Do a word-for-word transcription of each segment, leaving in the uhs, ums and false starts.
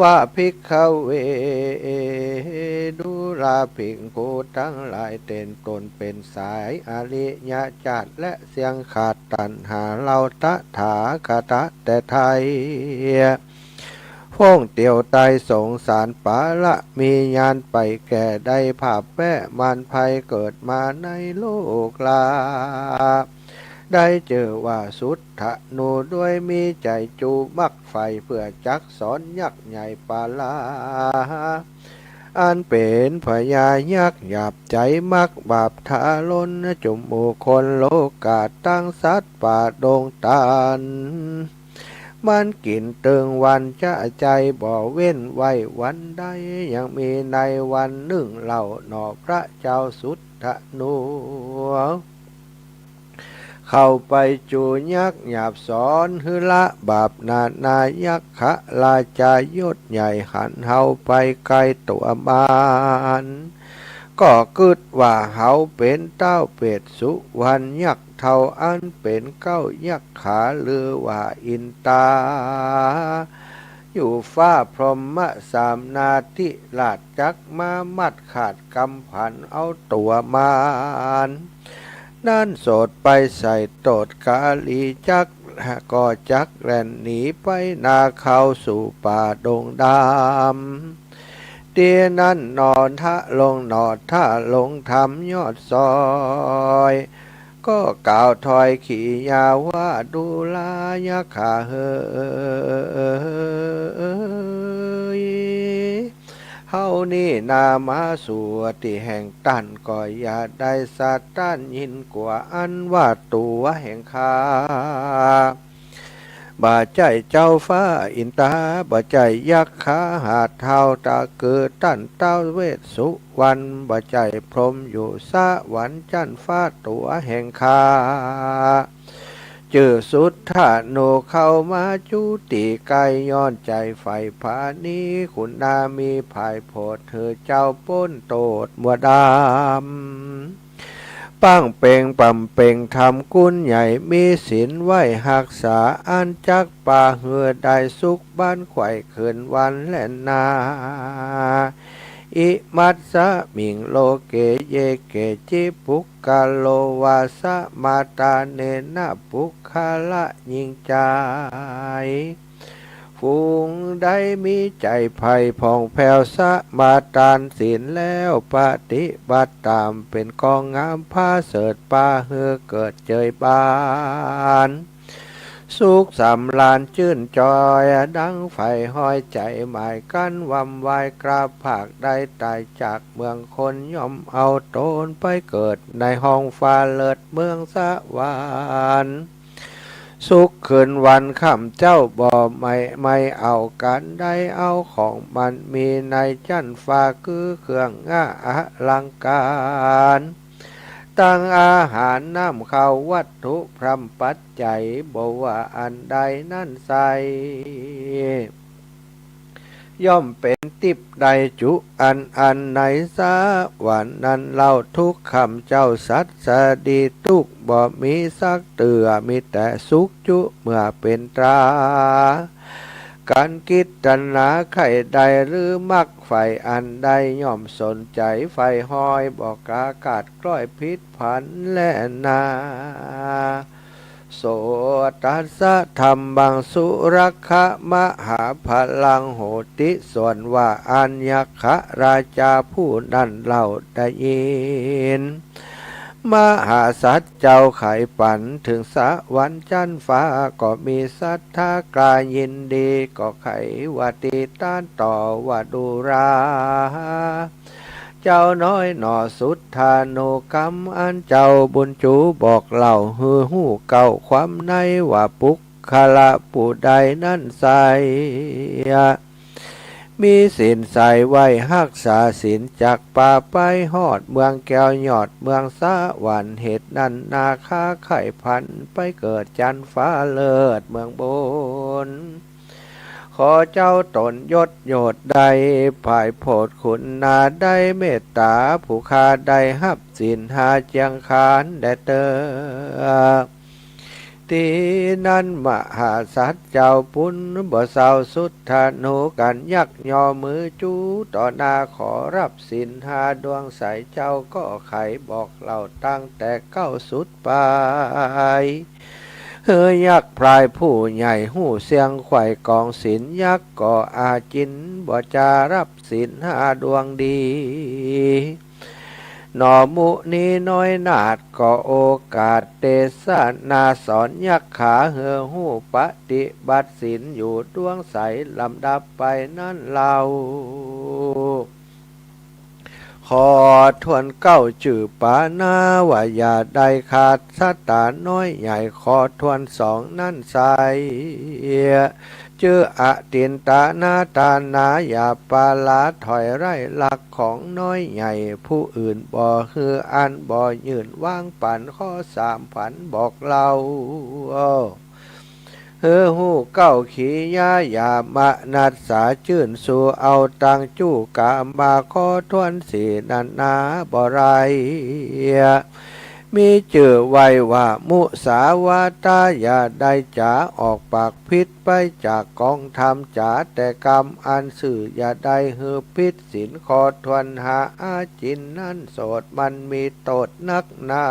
ว่าภิกขเว ดูราภิกขุตังหลาย เต้นต๋นเป๋นสายอริยจาตุ และเสี้ยงขาดตัณหา เฮาตถาคตะแต๊ไท้ พ่งเตียวไตสงสาร ปาระมีญาณไปแก่ ได้ภาพแวมานภัย เกิดมาในโลกลา ได้จื้อว่าสุทธานุ ด้วยมีใจ๋จู๋มักใฝ่ เปื้อจักสอนยักษ์ใหญ่ปาระ อันเป๋นพญายักษ์หยาบใจ๋ มักบาปทารุณ จุมหมู่คนโลก๋า ตังสัตว์ป่าดงตาล มันกิ๋นตึงวันจะใจ๋ บ่เว้นไว้วันใด ยังมีในวันนึ่งเล่าหนอ พระเจ้าสุทธานุ เข้าไปจู๋ยักษ์หยาบ สอนหื้อละบาปนานา ยักขราชายศใหญ่ หันเฮาไปไกลตั๋วมาน ก็กึ๊ดว่าเฮาเป๋นต้าวเปตสุวรรณ ยักษ์เฒ่าอันเป๋นเก๊ายักขา ลือว่าอินตา อยู่ฟ้าพรหมสามนาธิราช จักมามัดขาดกำผัน เอาตั๋วมาน นั้นโสดไปใส่โตษกาลี จักก็จักแล่นหนีไปนา เข้าสู่ป่าดงดำ ตี้นั้นหนอ ทะลงหนอ ทะลงธรรมยอดซอย ก็กล่าวถอยขียาว่า ดูรายักขาเหย เฮานี้นามาสู่ตี้แห่งต้าน ก็อย่าได้สะต้านยิ่งกว่า อันว่าตั๋วแห่งข้า บ่ใจ้เจ้าฟ้าอินตา บ่ใจ้ยักขาหาดเฮา ตะกือต้านท้าวเวสสุวรรณ บ่ใจ้พรหมอยู่สวรรค์จั๊นฟ้าตั๋วแห่งข้า จื้อสุทธานุเข้ามาจุติใก้ ย้อนใจ๋ใฝ่ผานี้ คุณนามีผายโผด หื้อเจ้าป๊นโต้ษมัวดำ ปั้งเป๋งบำเพ็งธรรมกุณใหญ่ มีศีลไหว้ฮักษา อันจักปาหื้อได้สุข บั้นไขว่เขินวันและนา อิมัสสะมิงโลเก เยเกจิ ปุคคะโล วาสะมาตาเนนะ ปุคคละยิ่งใจ๋ ฝูงใดมีใจ๋ใฝ่ผ่องแผ้ว สมาตานศีลแล้ว ปฏิบัติต๋าม เป๋นกองงามผาเสริฐ ปาหื้อเกิดเจยบาน สุขสำราญจื้นจอย ดังใฝ่ฮอยใจ๋หมายกั๋น วำวายกราบผาก ได้ต๋ายจากเมืองคน ย่อมเอาต๋นไปเกิด ในห้องฟ้าเลิศเมืองสวรรค์ สุขคืนวันค่ำเจ๊า บ่ใหม่ไม่เอาก๋านใด เอาของมันมีในจั๊นฟ้า คือเครื่องงาอลังก๋าร ตังอาหารน้ำข้าว วัตถุพร่ำปัจจัย บ่ว่าอันใดนั้นไส้ ย่อมเป๋นติ๊บได้จุอันอัน ในสวรรค์นั้นเล่า ทุกค่ำเจ๊าสัตว์สดี ตุ๊กข์บ่มีสักเตื้อ มีแต่สุขจุเมื่อเป๋นตรา ก๋านกิจตนาใค่ได้ หรือมักใฝ่อันใด ย่อมสนใจ๋ใฝ่ฮอย บ่กล้าขาดคล้อยผิดผันแลนา โส ตัสสะธัมมังสุรักขะ มหาพลังโหติ ส่วนว่าอันยักขราชาผู้นั้นเล่าได้ยิน มหาสัตว์เจ้าใค่ปั๋น เถิงสวรรค์จั๊นฟ้า ก็มีศรัทธากล้ายินดี ก็ใค่ว่าตี้ต้านต่อว่า ดูรา เจ้าน้อยหนอสุทธานุ กำอันเจ้าบุญจูบอกเล่า หื้อฮู้เก๊าความใน ว่าปุคคละผู้ใดนั้นไส้ มีศีลใสไหว้ฮักษาศีล จักปาไปฮอดเมืองแก้วยอดเมืองสวรรค์ เหตุนั้นนาคาใค่ผัน ไปเกิดจั๊นฟ้าเลิศเมืองบน ขอเจ้าต๋นยศโยชน์ได้ ผายโผดคุณนา ได้เมตต๋าผู้ข้าได้ฮับศีลห้าเจียงคานแด่เต๊อ ตี้นั้นมหาสัตว์เจ้าปุ้นบ่เศร้าสุทธานุ กั๋นยักย่อมือจู๊ต่อหน้า ขอฮับศีลห้าดวงใส เจ้าก็ไขบอกเล่าตั้งแต่เก๊าสุดปาย เฮอยักษ์พรายผู้ใหญ่ฮู้เสี้ยงไขว่กองศีล ยักษ์ก็อาจิณบ่จาฮับศีลห้าดวงดี หนอมุนีน้อยนาถก็โอกาสเตสนาสอนยักขา เฮอฮู้ปฏิบัติศีลอยู่ดวงใส ลำดับไปนั้นเล่า ขอทวนเก๊าจื้อป๋านาว่าอย่าได้ขาดสัตตาน้อยใหญ่ ขอทวนสองนั้นไส้ จื้ออทินตานาตานา อย่าปาลาถอยไร้ลักของน้อยใหญ่ ผู้อื่นบ่หื้ออันบ่ยื่นวางปั๋น ขอสามผันบอกเล่า เฮอฮู้เก๊าขียายามานัสสา จื้นสู่เอาตังจุกามา ขอทวนสี่นั้นนาบ่ไร มีจื้อไว้ว่ามุสาวาทา อย่าได้จ๋าออกปากผิดไปจากกองธรรม จ๋าแต่กำอันซื่อ อย่าได้หื้อผิดศีล ขอทวนห้าอาจิณนั้นโสษ มันมีโต้ษนักหนา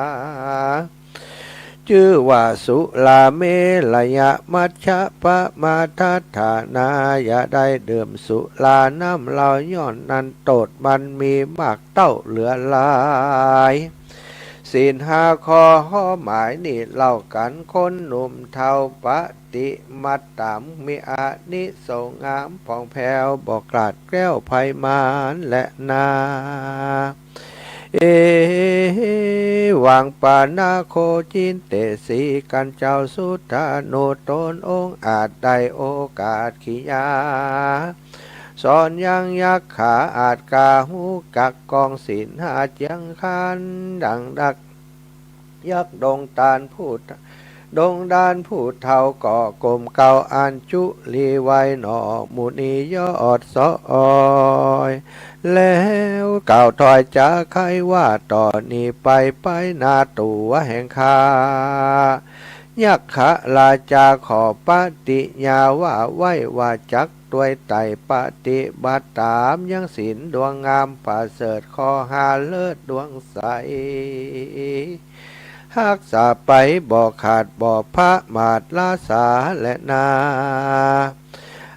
จื้อว่าสุราเมรยมัชฌะปมาทัฏฐานา อย่าได้ดื่มสุราน้ำเหล้า ย้อนนั้นโต้ษมันมีมากเต้าเหลือหลาย ศีลห้าข้อหมายนี้เล่ากั๋น คนหนุ่มเฒ่าปฏิบัติต๋าม มีอานิสงส์งามผ่องแผ้ว บ่ขลาดแคล้วภัยมารแลนา เอวังปานาโคจินเตสี กั๋นเจ้าสุทธานุต๋นองค์อาจได้โอกาสขียา สอนยังยักขาอาจกาฮู้จักกองศีลห้าเจียงคัน ดังดักยักดงตานผู้ ดงดานผู้เฒ่าก็กลมเกล้าอัญจุลีไหว้หนอ มุนียอดสอย แล้วกล่าวถ้อยจ๋าไขว่า ต่อนี้ไปไปหน้าตั๋วแห่งข้า ยักขราชาขอปฏิญาว่าไว้ว่าจักตวยไต่ปฏิบัติต๋ามยังศีลดวงงามประเสริฐข้อห้าเลิศดวงใส ฮักษาไปบ่ขาดบ่พะมาทลาสาแลนา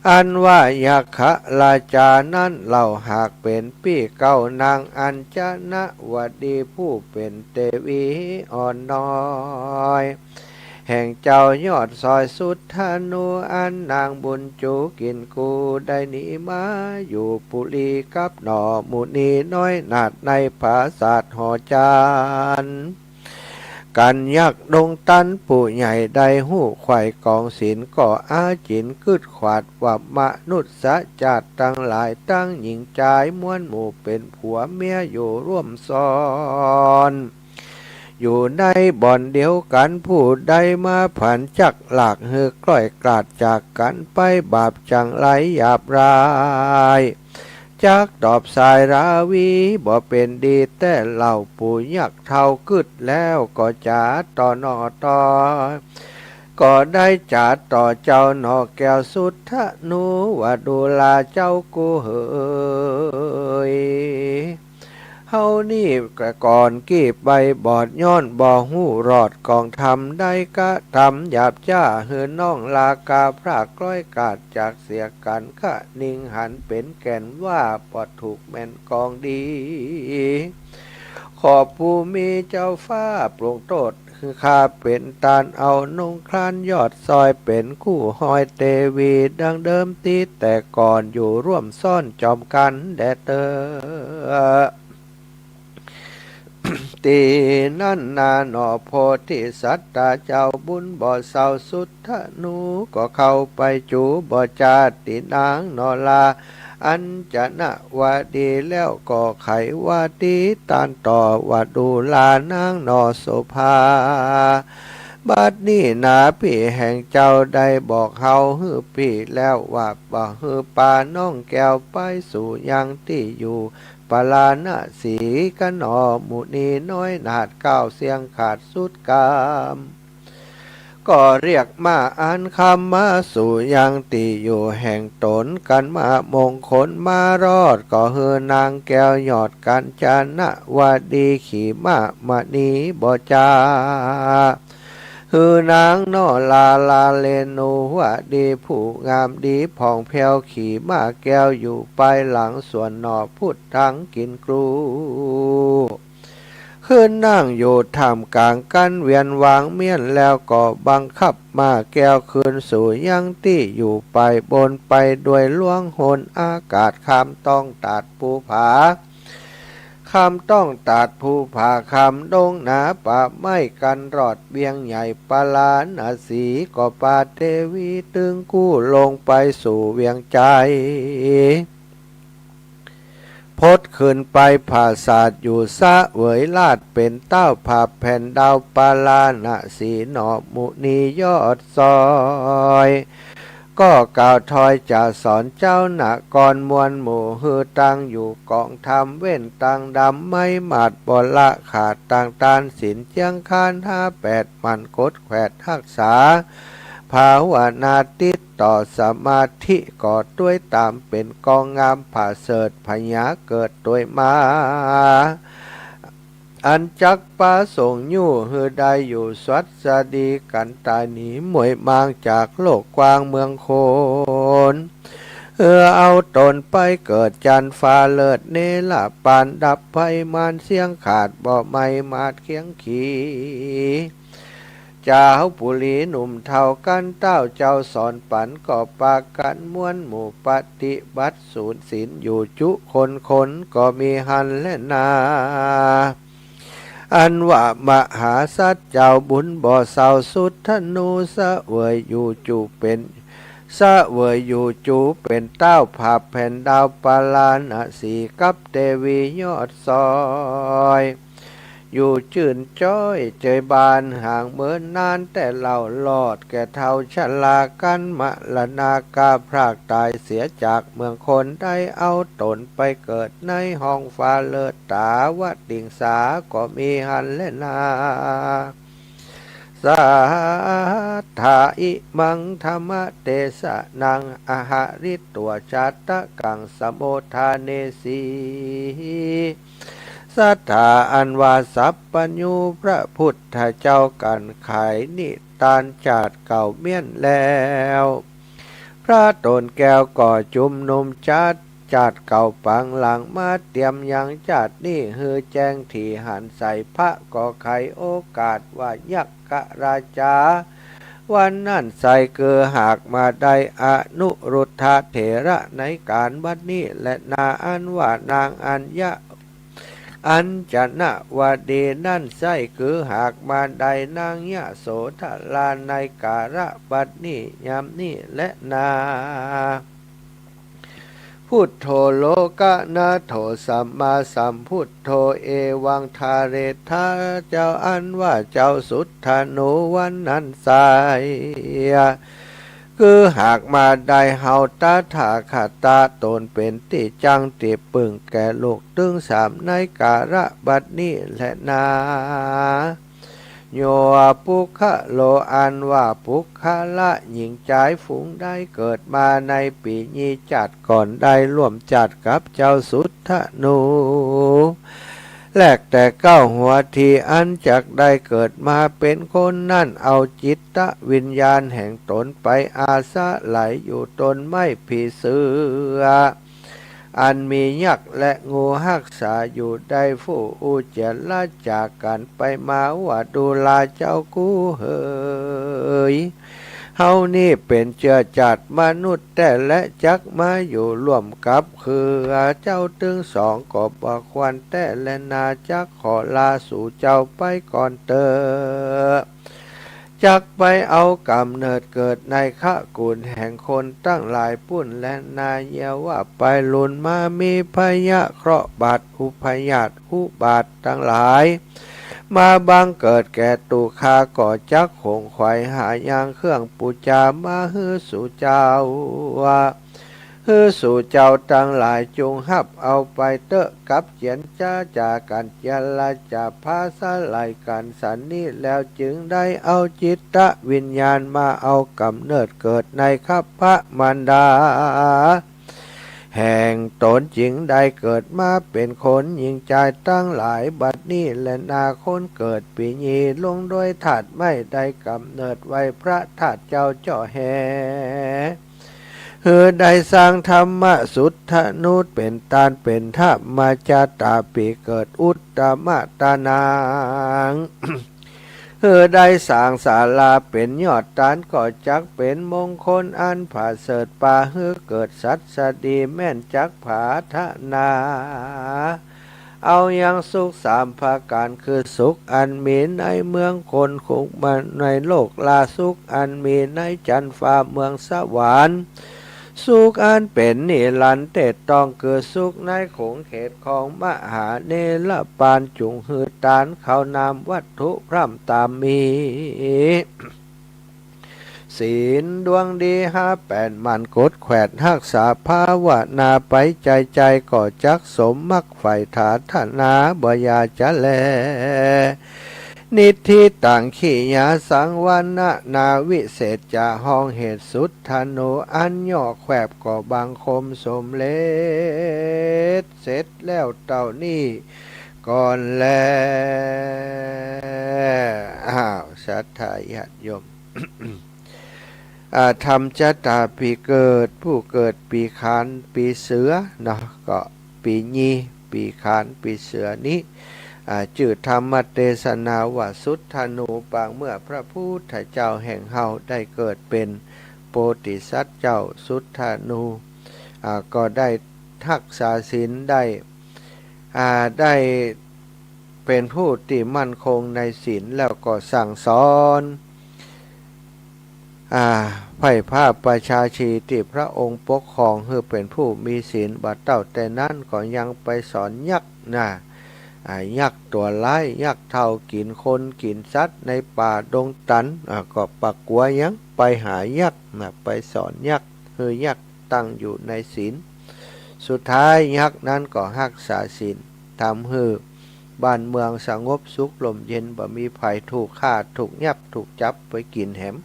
อันว่ายักขราชานั้นเล่าหากเป๋นปี้เก๊านางอัญชนวดีผู้เป๋นเตวีอ่อนน้อย แห่งเจ้ายอดสอยสุทธานุ อันนางบุญจูกินกูได้หนีมาอยู่ปุรีกับหนอมุนีน้อยนาถในผาสาทหอจันทร์ กั๋นยักดงตันผู้ใหญ่ได้ฮู้ไขว่กองศีลก็อาจิณกึ๊ดขวาดว่ามนุษย์จาติตังหลายตังหญิงจายมวลหมู่เป๋นผัวเมียอยู่ร่วมซ้อน อยู่ในบ่อนเดียวกั๋น ผู้ใดมาผันจักลากหื้อกล้อยกลาดจากกั๋นไป บาปจังไรหยาบร้าย จักตอบสายราวีบ่เป๋นดีแต๊เล่า ปู่ยักษ์เฒ่ากึ๊ดแล้วก็จ๋าต่อหนอต่อ ก็ได้จ๋าต่อเจ้าหนอแก้วสุทธานุว่าดูราเจ้ากูเหย เฮานี่ก่อนกี้ไปบอดย้อนบ่ฮู้รอดกองธรรม ได้กระทำหยาบจ้าหื้อน้องลากาพรากคล้อยกาดจากเสียกั๋น คะนิงหันเป๋นแก่นว่าปอดถูกแม่นกองดี ขอผู้มีเจ้าฟ้าโปร่งโต้ษ คือข้าเป๋นตานเอานงคลานยอดซอยเป๋นคู่ฮอยเตวีดังเดิมตี้แต่ก่อนอยู่ร่วมซ้อนจอมกั๋นแด่เต๊อะ ตี้นั้นนาหนอโพธิสัตตาเจ้าบุญบ่เศร้าสุทธานุก็เข้าไปจู๋บ่จาตี้นางหนอลา อัญชนวดีแล้วก็ไขว่าตี้ตานต่อว่าดูรานางหนอโสภา บัดนี้นาปี้แห่งเจ้าได้บอกเฮาหื้อปี้แล้วว่าบ่หื้อปาน้องแก้วไปสู่ยังตี้อยู่ปาราณสีกั๋นหนอ มุนีน้อยนาถกล่าวเสียงขาดสุดกำ ก็เรียกมาอันคำมาสู่ยังตี้อยู่แห่งต๋น กันมามงคลมารอด ก็หื้อนางแก้วยอดกัญจนวดีขี่ม้ามะนีบ่จา หื้อนางนอราลาเลนุวดีผู้งามดีผ่องแผ้วขี่ม้าแก้วอยู่ปายหลัง ส่วนหน่อพุทธังกินกรู ขึ้นนั่งอยู่ท่ามกลางกั๋นเวียนวางเมี้ยน แล้วก็บังคับม้าแก้วคืนสู่ยังตี้อยู่ไป บนไปด้วยหลวงหนอากาศ ข้ามต้องตัดภูผา ข้ามต้องตัดภูผา ข้ามดงหนาป่าไม้ กั๋นรอดเวียงใหญ่ปาราณสี ก็ปาเตวีตึงกู้ลงไปสู่เวียงใจ๋ พดขึ้นไปผาสาทอยู่เสวยราชย์ เป๋นเต๊าผาแผ่นดาวปาราณสี หน่อมุนียอดซอย ก็กล่าวถอยจะสอนเจ้าหน้ากรมวลหมู่ หื้อตั้งอยู่กองธรรม เว้นตังดำไม้หมาด บ่ละขาดตังตานศีล เจียงคานห้าแปด หมั่นกดแขวดฮักษา ภาวนาติดต่อสมาธิ ก็ตวยต๋ามเป๋นกองงามผาเสริฐ พญาเกิดตวยมา อันจักประสงค์อยู่หื้อได้อยู่สวัสดีกั๋น ต๋ายหนีมวยมางจากโลกกว้างเมืองคน หื้อเอาต๋นไปเกิดจันทร์ฟ้าเลิศเนรปาน ดับภัยมารเสี้ยงขาด บ่ไหม้มาดเคียงขี จาวปุรีหนุ่มเฒ่ากั๋น เต้าเจ้าสอนปั๋น ก็ปากั๋นมวลหมู่ปฏิบัติสูนศีลอยู่จุคนคน ก็มีหั้นแลนา อันว่ามหาสัตว์เจ้าบุญบ่เศร้า สุทธนูเสวยอยู่จุเป๋น เสวยอยู่จุเป๋นเต๊าผาแผ่นดาวปาราณสี กับเตวียอดซอย อยู่จื้นจ้อยเจยบาน ห่างเมินนานแต่เล่า รอดแก่เฒ่าชรากั๋น มรณากาพรากต๋ายเสียจากเมืองคน ได้เอาต๋นไปเกิดในห้องฟ้าเลิศตาวติงสา ก็มีหั้นแลนา สัตถา อิมังธัมมเตสะนัง อหะริตวา ชาตะกัง สโมทาเนสี สัตถา อันว่าสัพพัญญูพระพุทธเจ้ากั๋น ไขนิตานจาติเก่าเมี้ยนแล้ว พระต๋นแก้วก็จุมนุมจัดจาติเก่าปังหลัง มาเตียมยังจาตินี้หื้อแจ้งถี่หันใส พระก็ไขโอกาสว่า ยักขราชา วันนั้นใส คือหากมาได้อนุรุทธะเถระในก๋านบัดนี้แลนา อันว่านางอัญญะ อัญจนวดีนั้นใส คือหากมาได้นางยโสธราในกาละบัดนี้ยามนี้แลนา พุทโธโลกนาโถ สัมมาสัมพุทโธ เอวังทาเรถา เจ้าอันว่าเจ้าสุทธานุวันนั้นใส คือหากมาได้เฮาตถาคตะ ต๋นเป๋นตี้จั้งตี้ปึ้งแก่ลูกตึงสามในกาละบัดนี้แลนา โย ปุคคโล อันว่าปุคคละหญิงจายฝูงใดเกิดมาในปี๋นี้จาติก่อนได้ร่วมจาติกับเจ้าสุทธานุ แลกแต่เก๊าหัวทีอันจักได้เกิดมาเป๋นคนนั้น เอาจิตวิญญาณแห่งต๋นไปอาศัยอยู่ต้นไม้ผีเสื้อ อันมียักษ์และงูฮักษาอยู่ ได้ผู้อู้เจียรจากั๋นไปมาว่า ดูราเจ้ากูเหย เฮานี้เป๋นเจื้อจาติมนุษย์แต๊แล จักมาอยู่ร่วมกับคือเจ้าตึงสองก็บ่ควรแต๊แลนา จักขอลาสูเจ้าไปก่อนเต๊อะ จักไปเอาก๋ำเนิดเกิดในขกุลแห่งคนตังหลายปู้นแลนา เยียะว่าไปลุนมามีพยาเคราะห์บาดอุพยาธิอุบาทตังหลาย มาบังเกิดแก่ตั๋วข้า ก็จักขงไขว่หายังเครื่องปู๋จามาหื้อสูเจ้า อ สูเจ้าตังหลายจุ่งฮับเอาไปเต๊อะ กับเจียรจ๋ากั๋น เจรจ๋าผาสลายกั๋นสันนี้ แล้วจึ่งได้เอาจิตวิญญาณมาเอาก๋ำเนิดเกิดในคัพพะมารดา แห่งต๋น จึ่งได้เกิดมาเป๋นคน หญิงจายตังหลาย บัดนี้แลนา คนเกิดปี๋ยี ลงโดยธาตุไม้ ได้ก๋ำเนิดไหว้พระธาตุเจ้าเจาะแฮ หื้อได้สร้างธรรมสุทธานุเป๋นตาน เป๋นธรรมจาตาปี๋เกิด อุตตมะตานัง หื้อได้สร้างศาลาเป๋นยอดตาน ก็จักเป๋นมงคลอันผะเสริฐ ปาหื้อเกิดสัตว์ดีแม่น จักผาถนา เอายังสุขสามประก๋าน คือสุขอันมีในเมืองคน สุขอันมีในโลกลา สุขอันมีในจั๊นฟ้าเมืองสวรรค์ สุขอันเป๋นนิรันดร์เตศต้อง คือสุขในขงเขตของมหาเนรปาน จุ่งหื้อตานเขานามวัตถุพร่ำต๋ามมี ศีลดวงดีห้าแปดหมั่นกดแขวด ฮักษาภาวนาไป ใจ๋ๆ ก็จักสมมักใฝ่ถาถนา บ่อย่าจะแล นิฏฐิตัง ขิยาสัง วรรณนาวิเศษจะ ฮ้องเหตุสุทธานุ อันย่อแควบ ก็บังคมสมเร็จ เสร็จแล้วเต้านี้ก่อนแล อ้าว ศรัทธาญาติโยม อ่า ธรรมจาตาปี๋เกิด ผู้เกิดปี๋ขานปี๋เสือเนาะ ก็ปี๋ยี ปี๋ขานปี๋เสือนี้ อ่า จื้อธรรมเตสนาว่าสุทธานุ ปางเมื่อพระพุทธเจ้าแห่งเฮาได้เกิดเป๋นโพธิสัตว์เจ้าสุทธานุ อ่า ก็ได้ฮักษาศีล ได้ อ่า ได้เป๋นผู้ตี้มั่นคงในศีล แล้วก็สั่งสอน อ่า ไพร่ฟ้าประชาชีตี้พระองค์ปกครอง หื้อเป๋นผู้มีศีล บ่าเต้าแต่นั้นก็ยังไปสอนยักษ์นะ อ่า ยักษ์ตั๋วร้าย ยักษ์เฒ่ากิ๋นคนกิ๋นสัตว์ในป่าดงตัน อ่า ก็บ่กั๋วหยัง ไปหายักษ์นะ ไปสอนยักษ์ หื้อยักษ์ตั้งอยู่ในศีล สุดท้ายยักษ์นั้นก็ฮักษาศีล ทำหื้อบ้านเมืองสงบสุขร่มเย็น บ่มีใผถูกฆ่า ถูกยับ ถูกจับไปกิ๋นแหม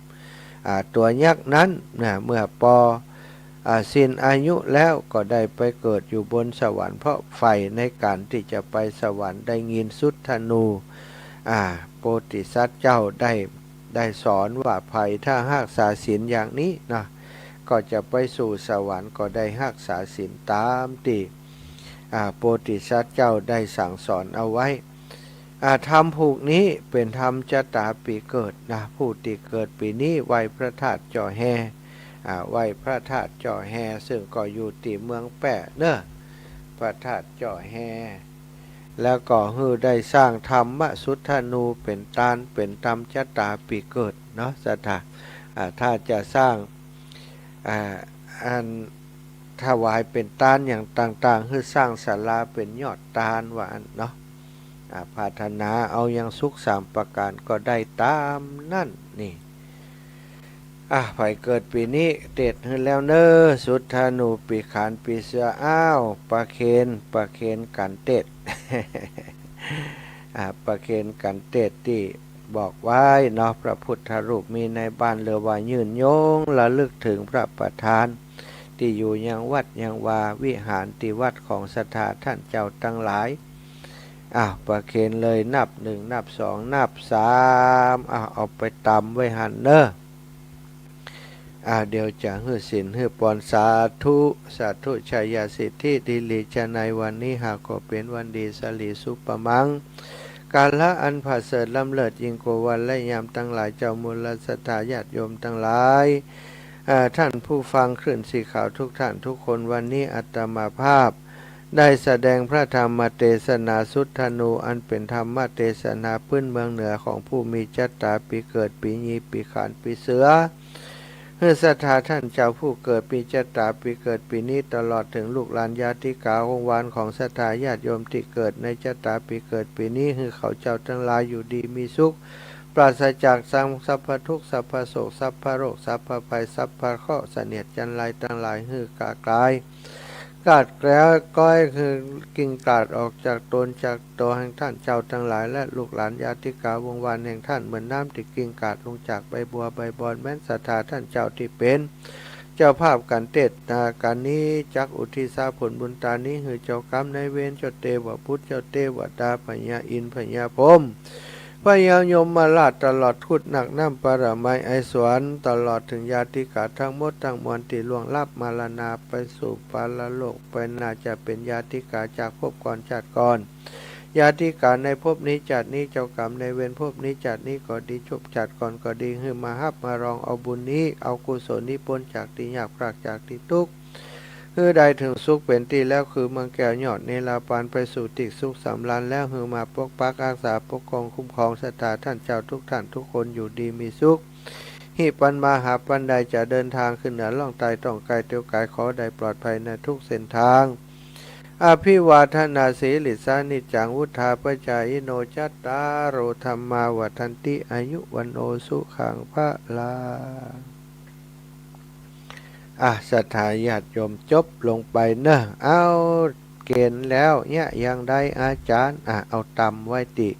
อ่า ตั๋วยักษ์นั้นนะ เมื่อปอ อ่า สิ้นอายุแล้วก็ได้ไปเกิดอยู่บนสวรรค์ เพราะใฝ่ในก๋านตี้จะไปสวรรค์ ได้ยินสุทธานุ อ่า โพธิสัตว์เจ้าได้ ได้สอนว่าใผถ้าฮักษาศีลอย่างนี้นะ ก็จะไปสู่สวรรค์ ก็ได้ฮักษาศีลต๋ามตี้ อ่า โพธิสัตว์เจ้าได้สั่งสอนเอาไว้ อ่า ธรรมผูกนี้เป๋นธรรมจาตาปี๋เกิดนะ ผู้ตี้เกิดปี๋นี้ไหว้พระธาตุเจาะแฮ อ่า ไหว้พระธาตุเจาะแฮ ซึ่งก็อยู่ตี้เมืองแป้เนาะ พระธาตุเจาะแฮ แล้วก็หื้อได้สร้างธรรมสุทธานุเป๋นตาน เป๋นธรรมจาตาปี๋เกิดเนาะ ศรัทธา อ่า ถ้าจะสร้าง อ่า อันถวายเป๋นตานอย่างต่างๆ หื้อสร้างศาลาเป๋นยอดตานว่าอั้นเนาะ อ่า ผาถนาเอายังสุขสามประก๋านก็ได้ต๋ามนั้นนี่ อ่ะ ใผเกิดปี๋นี้เตศน์หื้อแล้วเน่อ สุทธานุปี๋ขานปี๋เสือ อ้าว ประเคน ประเคนกั๋นเตศน์ อ่ะ ประเคนกั๋นเตศน์ตี้บอกไว้เนาะ พระพุทธรูปมีในบ้าน หรือว่ายืนยงระลึกเถิงพระประธาน ตี้อยู่ยังวัดยังวาวิหารตี้วัดของศรัทธาต้านเจ้าตังหลาย อ้าว ประเคนเลย นับหนึ่ง นับสอง นับสาม อ้าว เอาไปตำไว้หั้นเน่อ อ่า เดี๋ยวจะหื้อศีลหื้อปอน สาธุ สาธุ ชยสิทธิ ดีหลีจะในวันนี้หากก็เป๋นวันดี สลีสุปมัง กาละอันผะเสริฐล้ำเลิศยิ่งกว่าวันและยามตังหลาย เจ้ามูลศรัทธาญาติโยมตังหลาย อ่า ต้านผู้ฟังคลื่นสีขาวทุกต้านทุกคน วันนี้อาตมาภาพ ได้แสดงพระธรรมเตสนาสุทธานุ อันเป๋นธรรมเตสนาปื้นเมืองเหนือของผู้มีจาตาปี๋เกิดปี๋ยีปี๋ขานปี๋เสือ หื้อศรัทธาต้านเจ้าผู้เกิดมีจาตาปี๋เกิดปี๋นี้ ตลอดเถิงลูกหลานญาติกาวงศ์วานของศรัทธาญาติโยมตี้เกิดในจาตาปี๋เกิดปี๋นี้ หื้อเขาเจ้าตังหลายอยู่ดีมีสุข ปราศจากสัง สัพพะทุกข์ สัพพะโศก สัพพะโรค สัพพะภัย สัพพะเคราะห์ เสนียดจัญไรตังหลาย หื้อก๋าดกลาย ก๋าดแคล้ว ก้อย หื้อกิ่งก๋าดออกจากต๋น จากตั๋วแห่งต้านเจ้าตังหลาย และลูกหลานญาติกาวงศ์วานแห่งต้าน เหมือนน้ำตี้กิ่งก๋าดลงจากใบบัวใบบอน แม้นศรัทธาต้านเจ้าตี้เป๋น เจ้าภาพก๋านเตศนาก๋านนี้ จักอุทิศผลบุญตานี้ หื้อเจ้ากรรมนายเวร เจ้าเตวปุตร เจ้าเตวดา พญาอินทร์ พญาพรหม พญายมราช ตลอดทูตนักน้ำปรมัยไอสวรรค์ ตลอดเถิงญาติกาตังหมดตังมวลตี้ล่วงลับมรณาไปสู่ปรโลก ไปหน้าจะเป๋นญาติกาจากภพก่อนจาติก่อน ญาติกาในภพนี้จาตินี้ เจ้ากรรมนายเวรภพนี้จาตินี้ก็ดี ภพจาติก่อนก็ดี หื้อมาฮับมารองเอาบุญนี้ เอากุศลนี้ ป๊นจากตี้ยาก ปราศจากตี้ตุ๊กข์ หื้อได้เถิงสุขเป๋นตี้แล้ว คือเมืองแก้วยอดเนรปาน ไปสู่ตี้สุขสำราญแล้ว หื้อมาปกปักฮักษา ปกครองคุ้มครองศรัทธาต้านเจ้าทุกต้านทุกคนอยู่ดีมีสุข หิปันมาหาปันใดจะเดินตางขึ้นเหนือล่องใต้ ต้องไกลเตียวไกล ขอได้ปลอดภัยในทุกเส้นตาง อภิวาทนาสีลิสสานิจจัง วุฑฒาปจายิโน จัตตาโรธัมมาวัฑฒันติ อายุวัณโณสุขังพะลัง อ่ะ ศรัทธาญาติโยม จบลงไปเนอะ เอา เกณฑ์แล้วเนี่ย อย่างใดอาจ๋ารย์ อ่ะ เอาตำไว้ตี้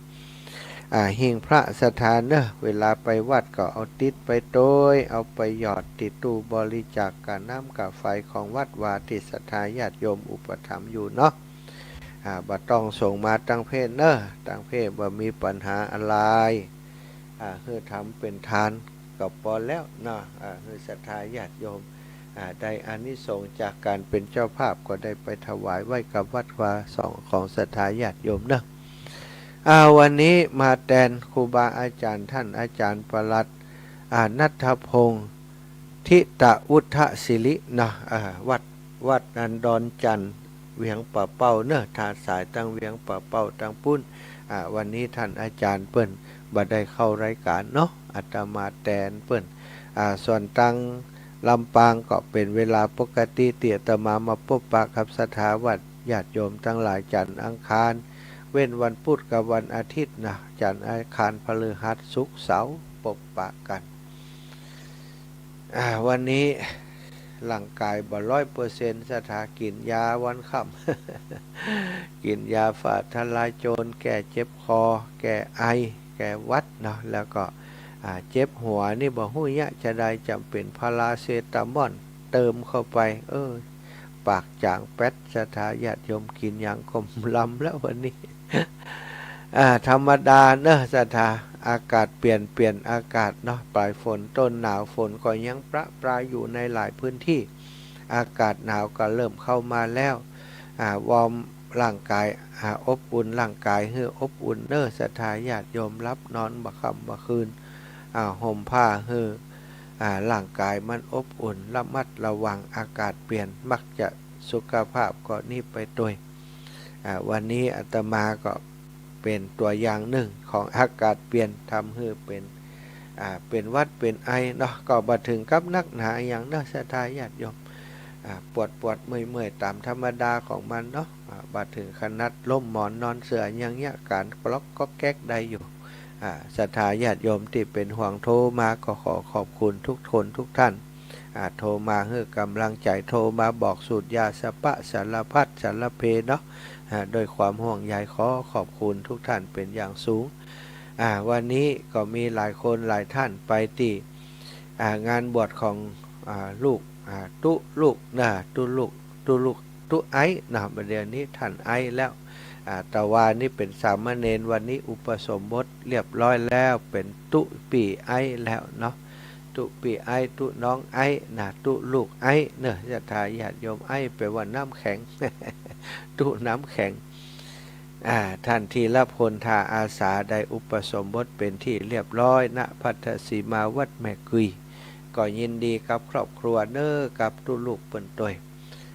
อ่า หิ้งพระศรัทธาเนอะ เวลาไปวัดก็เอาติดไปตวย เอาไปหยอดตี้ตู้บริจาค ก้าน้ำก้าไฟของวัดวา ตี้ศรัทธาญาติโยมอุปถัมภ์อยู่เนาะ อ่า บ่ต้องส่งมาตางเพจเนอะ ตางเพจบ่มีปัญหาอะไหร อ่า หื้อทำเป๋นทานก็ปอแล้วเนาะ อ่า หื้อศรัทธาญาติโยม อ่า ได้อานิสงส์จากก๋านเป๋นเจ้าภาพ ก็ได้ไปถวายไว้กับวัดวาสองของศรัทธาญาติโยมเนอะ อ่า วันนี้มาแตนครูบาอาจ๋ารย์ต้านอาจ๋ารย์ปลัด อ่า ณัฐพงษ์ ทิตะวุฒศิริเนาะ อ่า วัด วัดอันดอนจันทน์ เวียงป่าเป้าเนอะ ถ้าสายตางเวียงป่าเป้าตางปู๊น อ่า วันนี้ต้านอาจ๋ารย์เปิ้นบ่ได้เข้ารายก๋านเนาะ อาตมาแตนเปิ้น อ่า ส่วนตางลำปางก็เป๋นเวลาปกติตี้อาตมามาปบปะกับศรัทธาวัดญาติโยมตังหลาย จันทร์อังคาร เว้นวันปุธกับวันอาทิตย์นะ จันทร์อังคารพฤหัสศุกร์เสาร์ปบปะกั๋น อ่า วันนี้ร่างก๋ายบ่ร้อยเปอร์เซ็นต์ ศรัทธากิ๋นยาวันค่ำ กิ๋นยาฟ้าทะลายโจร แก้เจ็บคอ แก้ไอ แก้หวัดเนาะ แล้วก็ อ่า เจ็บหัวนี่บ่ฮู้เยียะจาใด จ๋ำเป๋นพาราเซตามอลเติมเข้าไป เออ ปากจ๋างแป๊ด ศรัทธาญาติโยม กิ๋นหยังก็ลำแล้ววันนี้ อ่า ธรรมดาเนอะศรัทธา อากาศเปลี่ยน เปลี่ยนอากาศเนาะ ปลายฝนต้นหนาว ฝนก็ยังประปรายอยู่ในหลายพื้นที่ อากาศหนาวก็เริ่มเข้ามาแล้ว อ่า วอร์มร่างก๋าย อ่า อบอุ่นร่างก๋ายหื้ออบอุ่นเนอะศรัทธาญาติโยม หลับนอนบ่ค่ำบ่คืน อ่า ห่มผ้าหื้อ อ่า ร่างก๋ายมันอบอุ่น ระมัดระวังอากาศเปลี่ยน มักจะสุขภาพก็นี่ไปตวย อ่า วันนี้อาตมาก็เป๋นตั๋วอย่างนึ่งของอากาศเปลี่ยน ทำหื้อเป๋น อ่า เป๋นหวัดเป๋นไอเนาะ ก็บ่เถิงกับหนักหนาอะหยังเนาะศรัทธาญาติโยม อ่า ปวดปวดเมื่อยเมื่อยต๋ามธรรมดาของมันเนาะ อ่า บ่เถิงขนาดล้มหมอนนอนเสื่อ ยังเยียะก๋านก๊อกก๊อกแก๊กได้อยู่ อ่า ศรัทธาญาติโยมตี้เป๋นห่วงโทรมาก็ขอขอบคุณทุกคนทุกท่าน อ่า โทรมาหื้อกำลังใจ๋ โทรมาบอกสูตรยาสะปะสารพัดสารเพเนาะ อ่า ด้วยความห่วงใยขอขอบคุณทุกท่านเป๋นอย่างสูง อ่า วันนี้ก็มีหลายคนหลายท่านไปตี้ อ่า งานบวชของ อ่า ลูก อ่า ตุ๊ลูกนะ ตุ๊ลูก ตุ๊ลูก ตุ๊ไอ้นะ บ่าเดี่ยวนี้ต้านไอ้แล้ว อ่า ตะวานี้เป๋นสามเณร วันนี้อุปสมบทเรียบร้อยแล้ว เป๋นตุ๊ปี้ไอ้แล้วเนาะ ตุ๊ปี้ไอ้ ตุ๊น้องไอ้นะ ตุ๊ลูกไอ้เนอะศรัทธาญาติโยม ไอ้แป๋ว่าน้ำแข็ง ตุ๊น้ำแข็ง อ่า ต้านธีรพล ทาอาสา ได้อุปสมบทเป๋นตี้เรียบร้อย ณ ภัททสีมาวัดแม่กุย ก็ยินดีกับครอบครัวเนอะ กับตุ๊ลูกเปิ้นตวย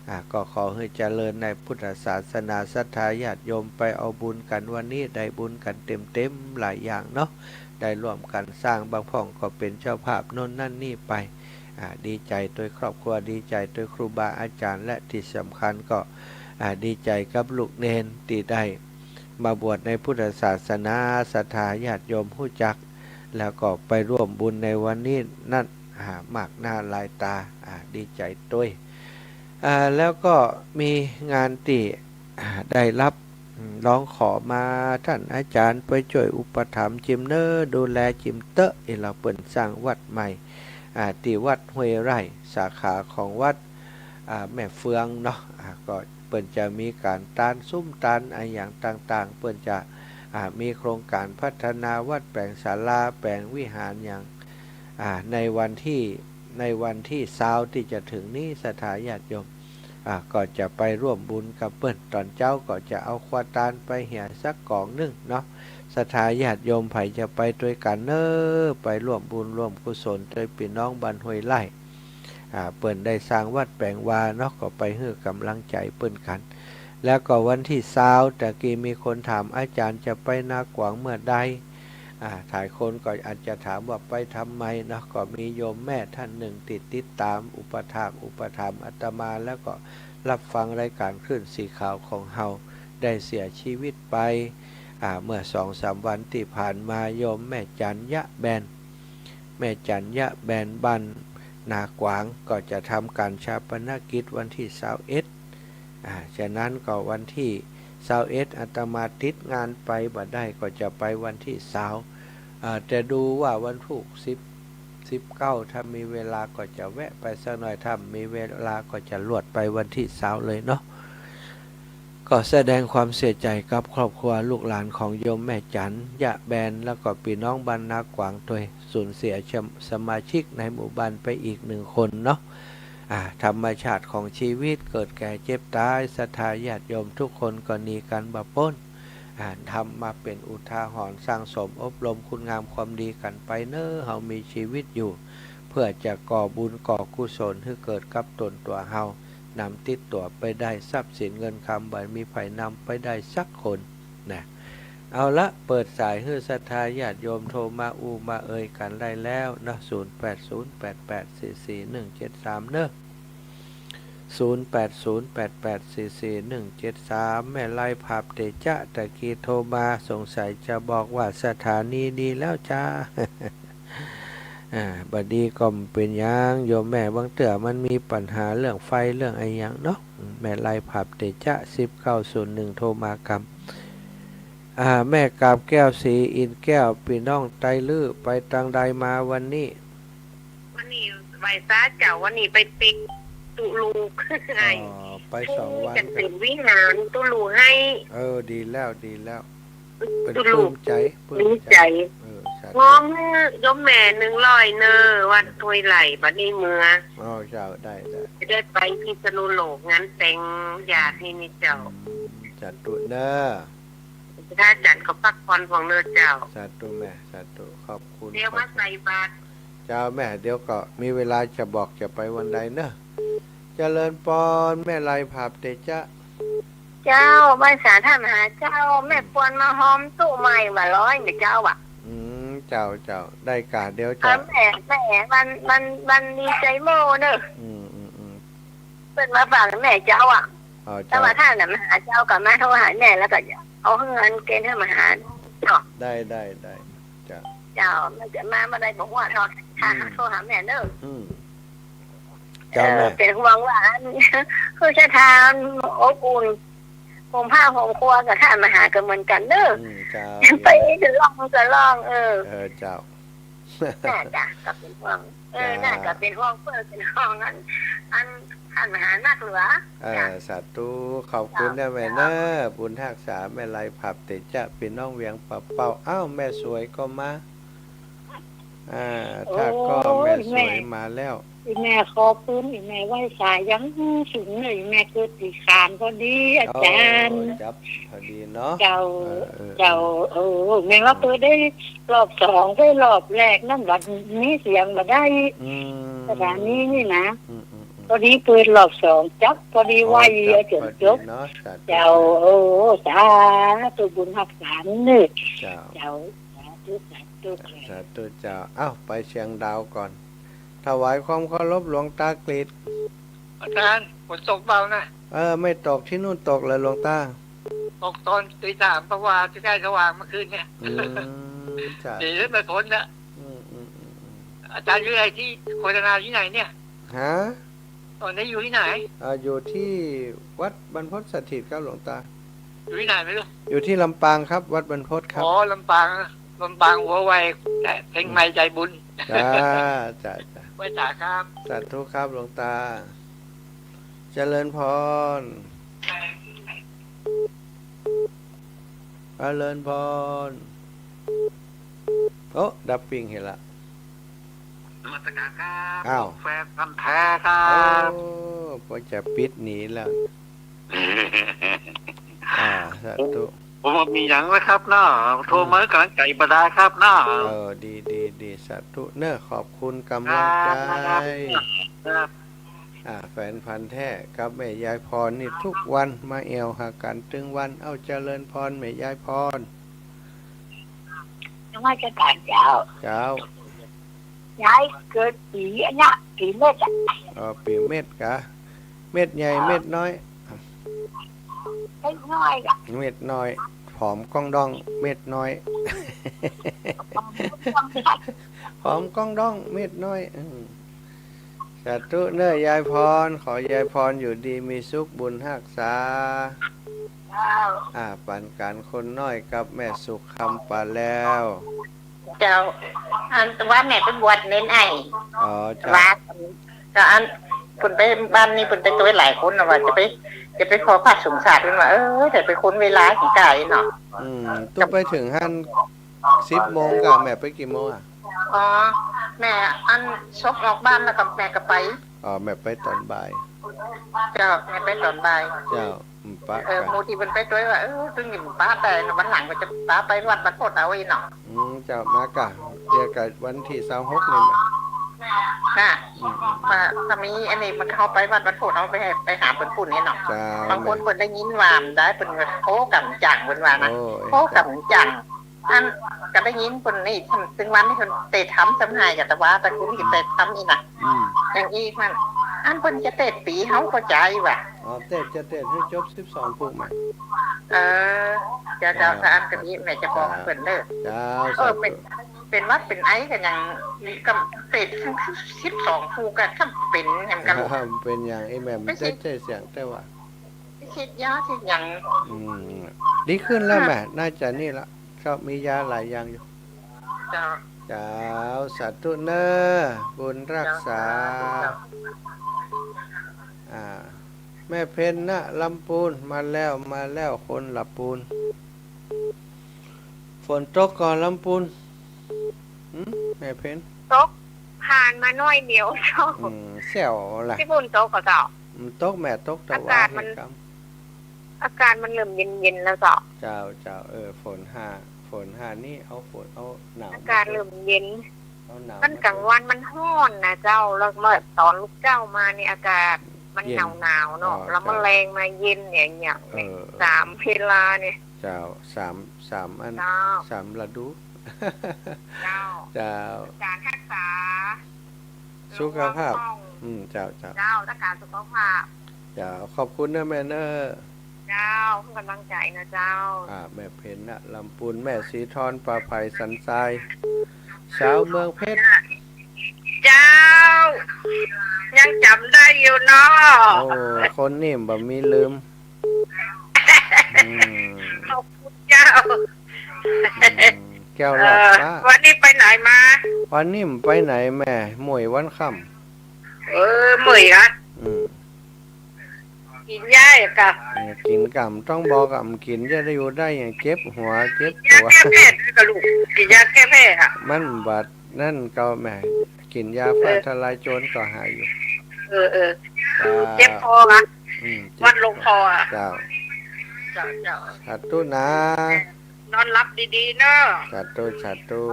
อ่า ก็ขอหื้อเจริญในพุทธศาสนา ศรัทธาญาติโยมไปเอาบุญกั๋น วันนี้ได้บุญกั๋นเต็มๆ หลายอย่างเนาะ ได้ร่วมกั๋นสร้าง บางพ่องก็เป๋นเจ้าภาพโน่นนั่นนี่ไป อ่า ดีใจ๋ตวยครอบครัว ดีใจ๋ตวยครูบาอาจ๋ารย์ และตี้สำคัญก็ อ่า ดีใจ๋กับลูกเณรตี้ได้มาบวชในพุทธศาสนา ศรัทธาญาติโยมฮู้จัก แล้วก็ไปร่วมบุญในวันนี้นั้น อ่า มากหน้าหลายต๋า อ่า ดีใจ๋ตวย อ่า แล้วก็มีงานตี้ อ่า ได้ฮับ อืม ฮ้องขอมา ต้านอาจ๋ารย์ไปจ้วยอุปถัมภ์จิมเน่อ ดูแลจิมเต๊อะ อี่ลาวเปิ้นสร้างวัดใหม่ อ่า ตี้วัดห้วยไร่ สาขาของวัด อ่า แม่เฟืองเนาะ อ่า ก็เปิ้นจะมีก๋านตาน สุมตานอะหยังต่างๆ เปิ้นจะ อ่า มีโครงก๋านพัฒนาวัด แป๋งศาลา แป๋งวิหารหยัง อ่า ในวันตี้ ในวันตี้ซาวตี้จะเถิงนี้ ศรัทธาญาติโยม อ่า ก็จะไปร่วมบุญกับเปิ้น ต๋อนเจ๊าก็จะเอาครัวตานไปเหียสักก๋องนึ่งเนาะ ศรัทธาญาติโยมใผจะไปตวยกั๋นเน่อ ไปร่วมบุญร่วมกุศลตวยปี้น้องบ้านห้วยไร่ อ่า เปิ้นได้สร้างวัดแป๋งวาเนาะ ก็ไปหื้อก๋ำลังใจ๋เปิ้นกั๋น แล้วก็วันตี้ซาว ตะกี้มีคนถาม อาจ๋ารย์จะไปนาขวางเมื่อใด อ่า หลายคนก็อาจจะถามว่าไปทำไมเนาะ ก็มีโยมแม่ต้านนึ่งตี้ติดต๋ามอุปถากอุปถัมภ์อาตมา แล้วก็ฮับฟังรายก๋านคลื่นสีขาวของเฮา ได้เสียชีวิตไป อ่า เมื่อสองสามวันตี้ผ่านมา โยมแม่จันยะแบน แม่จันยะแบนบ้านนาขวาง ก็จะทำก๋านฌาปนกิจวันตี้ซาวเอ็ด อ่า ฉะนั้นก็วันตี้ซาวเอ็ดอาตมาติดงานไปบ่ได้ ก็จะไปวันตี้ซาว อ่า แต่ดูว่าวันพูกสิบ สิบเก้า ถ้ามีเวลาก็จะแวะไปสักหน่อย ถ้ามีเวลาก็จะลวดไปวันตี้ซาวเลยเนาะ ก็แสดงความเสียใจ๋กับครอบครัวลูกหลานของโยมแม่จันยะแบน แล้วก็ปี้น้องบ้านนาขวางตวย สูญเสียสมาชิกในหมู่บ้านไปอีกนึ่งคนเนาะ อ่า ธรรมชาติของชีวิต เกิดแก่เจ็บต๋าย ศรัทธาญาติโยมทุกคนก็หนีกั๋นบ่ป๊น อ่า ทำมาเป๋นอุทาหรณ์ สั่งสมอบรมคุณงามความดีกั๋นไปเน่อ เฮามีชีวิตอยู่ เพื่อจะก่อบุญก่อกุศลหื้อเกิดกับต๋นตั๋วเฮา นำติดตั๋วไปได้ทรัพย์สินเงินคำ บ่มีใผนำไปได้สักคนนะ เอาละ เปิดสายหื้อศรัทธาญาติโยมโทรมาอู้มาเอ่ยกั๋นได้แล้วเนาะ ศูนย์แปดศูนย์แปดแปดสี่สี่หนึ่งเจ็ดสาม เนาะ ศูนย์แปดศูนย์แปดแปดสี่สี่หนึ่งเจ็ดสาม แม่ไลผาบเตจ๊ะ ตะกี้โทรมา สงสัยจะบอกว่าสถานีดีแล้วจ้า อ่า บ่ดีก็บ่เป๋นหยัง โยมแม่ บางเตื้อมันมีปัญหาเรื่องไฟเรื่องอะหยังเนาะ แม่ไลผาบเตจ๊ะ สิบเก้าศูนย์หนึ่ง โทรมากำ อ่า แม่กาบแก้ว ศรีอินทร์แก้ว ปี้น้องไตรลื้อ ไปตางใดมาวันนี้ วันนี้ไหว้สาเจ้า วันนี้ไปปิ๊กตุ๊ลูก อ๋อ ไปสองวัน เกษมวิหาร ตุ๊ลูกไห้ เออ ดีแล้ว ดีแล้ว เปิ้น ตุ๊ลูก ปลื้มใจ๋ ปลื้มใจ๋ ปลื้มใจ๋ เออ สาธุ ฮ้องหื้อโยมแม่นึ่งร้อยเน่อ วัดห้วยไร่ บัดนี้เมือ อ๋อ เจ้า ได้ ได้ จะได้ไปพิษณุโลก งานแต่งญาตินี่เจ้า อืม สาธุเน่อ ถ้าจันก็พักผ่อนพ่องเน่อเจ้า สาธุแม่ สาธุ ขอบคุณ เดี๋ยวมาใส่บาตร เจ้าแม่ เดี๋ยวก็มีเวลาจะบอกจะไปวันใดเนาะ เจริญปอน แม่ไลผาบเตจ๊ะ เจ้า ไหว้สาต้านมหาเจ้า แม่ปวนมาฮอมตุ๊ใหม่บ่าร้อยเน่อเจ้าอะ อืม เจ้า เจ้า ได้ก่ะ เดี๋ยวจะ อ่า แม่ แม่ วัน วัน วันดีใจ๋โม่เน่อ อืม อืม อืม เปิ้นมาฝากแม่เจ้าอะ อ๋อ แต่ เจ้า ว่าต้านน่ะมาหาเจ้าก็มาโทรหาแม่ แล้วก็เอาเงินเกณฑ์หื้อมาหาเนาะ ได้ ได้ ได้ เจ้า เจ้า มันจะมาเมื่อใดบ่ฮู้เนาะ ถ้า อืม โทรหาแม่เน่อ อืม เจ้าแม่ เออ เป๋นห่วงว่าอัน คือศรัทธาอบอุ่น ห่มผ้าห่มครัวกับต้านมหาก็เหมือนกั๋นเน่อ อืม เจ้า ไปจะร้องก็ร้อง เออ เออ เจ้า น่าจะก็เป๋นห่วง เออ เจ้า น่าจะเป๋นห่วงเปิ้น เป๋นห่วงอัน อันต้านมหานักเหลือ เออ จ้ะ สาธุ ขอบคุณนะแม่เน่อ เจ้า บุญฮักษา แม่ไลผาบเตจ๊ะ ปี้น้องเวียงป่าเป้า อ้าว แม่สวยก็มา อ่า โอ้ย ถ้าก็แม่สวย แม่ มาแล้ว อี่แม่ขอบคุณ อี่แม่ไหว้สาอย่างสูงเลย อี่แม่เกิดปี๋ขานพอดี อาจ๋ารย์ โอ้ จับพอดีเนาะ เจ้า เออ เออ เจ้า เออ เออ แม่ว่าเปิ้นได้รอบสอง ได้รอบแรกนั้นบัดนี้เสียงบ่ได้ อืม สถานีนี่นะ อืม อืม อืม พอดีเปิ้นรอบสอง จับพอดี อ๋อ ไหว้ จับ เอาจ๋นจบ พอดีเนาะ สาธุ เจ้า เออ สาธุ บุญฮักษาเน่อ เจ้า เจ้า สาธุ สาธุ สาธุเจ้า เอ้า ไปเชียงดาวก่อน ถวายความเคารพหลวงตากฤษ อาจ๋ารย์ ฝนตกเบานะ เออ ไม่ตก ตี้นู่นตกเหรอหลวงตา ตกต๋อนตีสามกว่า ใก้ๆ สว่างเมื่อคืนเนี่ย อืม จ้ะ ดีแล้วไม่ฝนนะ อาจ๋ารย์อยู่ไหน ตี้โฆษณาตี้ไหนเนี่ย ฮะ ต๋อนนี้อยู่ตี้ไหน อ่า อยู่ตี้วัดบรรพตสถิตครับหลวงต๋า อยู่ตี้ไหนไม่รู้ อยู่ตี้ลำปางครับ วัดบรรพตครับ อ๋อ ลำปาง ลำปางหัวไว แต่เชียงใหม่ใจบุญ จ้า จ้า จ้า ไหว้สาครับ สาธุครับหลวงต๋า เจริญพร เจริญพร โอ้ ดับปิ้งเหียละ นมัสการครับ อ้าว แฟนพันธุ์แท้ครับ โอ้ พอจะปิดหนีแล้ว อ่า สาธุ ผมว่ามีหยังนะครับเนาะ โทรมาหื้อกำลังใจ๋บ่ดายครับเนาะ เออ ดี ดี ดี สาธุเนอะ ขอบคุณกำลังใจ๋ ครับ ครับ อ่า แฟนพันธุ์แท้กับแม่ยายพรนี่ทุกวัน มาแอ่วหากั๋นตึงวัน เอ้า เจริญพรแม่ยายพร นมัสการเจ้า เจ้า ยายเกิดปี๋อันเนี้ย ปี๋เม็ดอะ อ๋อ ปี๋เม็ดกะ เม็ดใหญ่ เม็ดน้อย เม็ดน้อยกะ เม็ดน้อย ผอมก้องด้อง เม็ดน้อย ผอมก้องด้อง เม็ดน้อย อืม สาธุเนอะยายพร ขอยายพรอยู่ดีมีสุข บุญฮักษา เจ้า อ่า ปั๋นก๋านคนน้อยกับแม่สุขคำปาแลว เจ้า อันว่าแม่ไปบวชเณรไอ้ อ๋อ เจ้า ว่า ก็อัน เปิ้นไปบ้านนี้เปิ้นไปตวยหลายคนนะ ว่าจะไป จะไปขอพระสงฆ์สาด เปิ้นว่า เออ แต่ไปค้นเวลาสิก๋าเนาะ อืม ตุ๊ไปเถิงหั้น สิบโมงกะ แม่ไปกี่โมงอะ อ๋อ แม่อันศพออกบ้านแล้วก็แม่ก็ไป อ๋อ แม่ไปต๋อนบ่าย เจ้า แม่ไปต๋อนบ่าย เจ้า อืม ปะ เออ กั๋น หมู่ตี้เปิ้นไปตวยว่า เออ ตึงนี่ปะ แต่วันหลังก็จะปะไปวัดบรรพตเอาอี้เนาะ อืม เจ้า มากะ เดี๋ยวกะวันตี้ซาวหกนี่แหละ น่ะ อืม อืม ว่าถ้ามีอันนี้มันเข้าไปวัดบรรพตเอาไปให้ ไปหาเปิ้นปุ้นนี่เนาะ เจ้า บางคนเปิ้นได้ยินว่ามันได้ เปิ้นก็โทรกำจัง เปิ้นว่านะ โอ้ย โทรกำจัง อันก็ได้ยินเปิ้นนี่ ตึงวันนี้เปิ้นเตศธรรมสำหายกะ แต่ว่าตะกี้นี่เตศธรรมนี่นะ อืม อย่างอี้มัน อันเปิ้นจะเตศปี๋เฮาก็ใจ๋ว่า อ๋อ เตศ จะเตศหื้อจบสิบสองผูกไหม เออ เจ้า เจ้า เจ้า ถ้าอันก็ดี แม่จะบอกเปิ้นเด้อ เจ้า เออ สาธุ เป๋น เป๋นหวัดเป๋นไอกั๋นอย่างนี้ก็เตศสิบสองผูกกะ ถ้าเป๋นอย่างกั๋น เป๋นอย่างอี้แม่ มันจะใจ๊เสียงแต่ว่า ไปฉีดยาฉีดหยัง อืม ดีขึ้นแล้วแม่ น่าจะนี่ละ ก็มียาหลายอย่างอยู่ เจ้า เจ้า สาธุเนอะ บุญฮักษา เจ้า สาธุเจ้า อ่า แม่เพ็ญนะ ลำปูน มาแล้ว มาแล้ว คนลำปูน ฝนตกก่อลำปูน หึ แม่เพ็ญ ตกผ่านมาหน้อยเดียวเจ้า อืม แซวละ ตี้ปุ้นตกก่อเจ้า อืม ตกแม่ ตกตะวา อากาศมัน เหตุการณ์ อากาศมันเริ่มเย็นๆ แล้วเจ้า เจ้า เจ้า เออ ฝนหา ฝนหานี่ เอาฝน เอาหนาว อากาศเริ่มเย็น เอาหนาว มัน มากลางวันมันฮ้อนนะเจ้า แล้วเมื่อต๋อนลุกเจ๊ามานี่อากาศมัน เย็น หนาวๆ เนาะ อ๋อ แล้วมัน เจ้า แลงมาเย็นเนี่ย อย่างเนี่ย เออ สามเวลาเนี่ย เจ้า สาม สามอัน เจ้า สามฤดู เจ้า เจ้า การรักษา สุขภาพ ระวังป้อง อืม เจ้า เจ้า เจ้า รักษาสุขภาพ เจ้า ขอบคุณเนอะแม่เนอะ เจ้า เปิ้นกำลังใจ๋นะเจ้า อ่า แม่เพ็ญนะ ลำปูน แม่ศรีทร ป่าไผ่ สันทราย สาวเมืองเพชร เจ้า ยังจ๋ำได้อยู่เนาะ โอ้ คนนี่บ่มีลืม อืม ขอบคุณเจ้า อืม แก้วหลอดฟ้า เออ วันนี้ไปไหนมา วันนี้บ่ไปไหนแม่ เมื่อยวันค่ำ เออ เมื่อยนะ อืม กิ๋นยาก่ะ อืม กิ๋นก่ะ บ่ต้องบอกก่ะ บ่กิ๋นจะได้อยู่ได้หยัง เจ็บหัว เจ็บตั๋ว กิ๋นยาแก้แพ้ก่ะลูก กิ๋นยาแก้แพ้อะ มันบ่าดนั่นก่อแม่ กิ๋นยาฟ้า เออ ทะลายโจรก่อหายอยู่ เออ เออ เจ้า เจ็บคอก่ะ อืม เจ็บ หวัดลงคออะ เจ้า เจ้า เจ้า สาธุนะ นอนหลับดีๆ เนาะ สาธุ สาธุ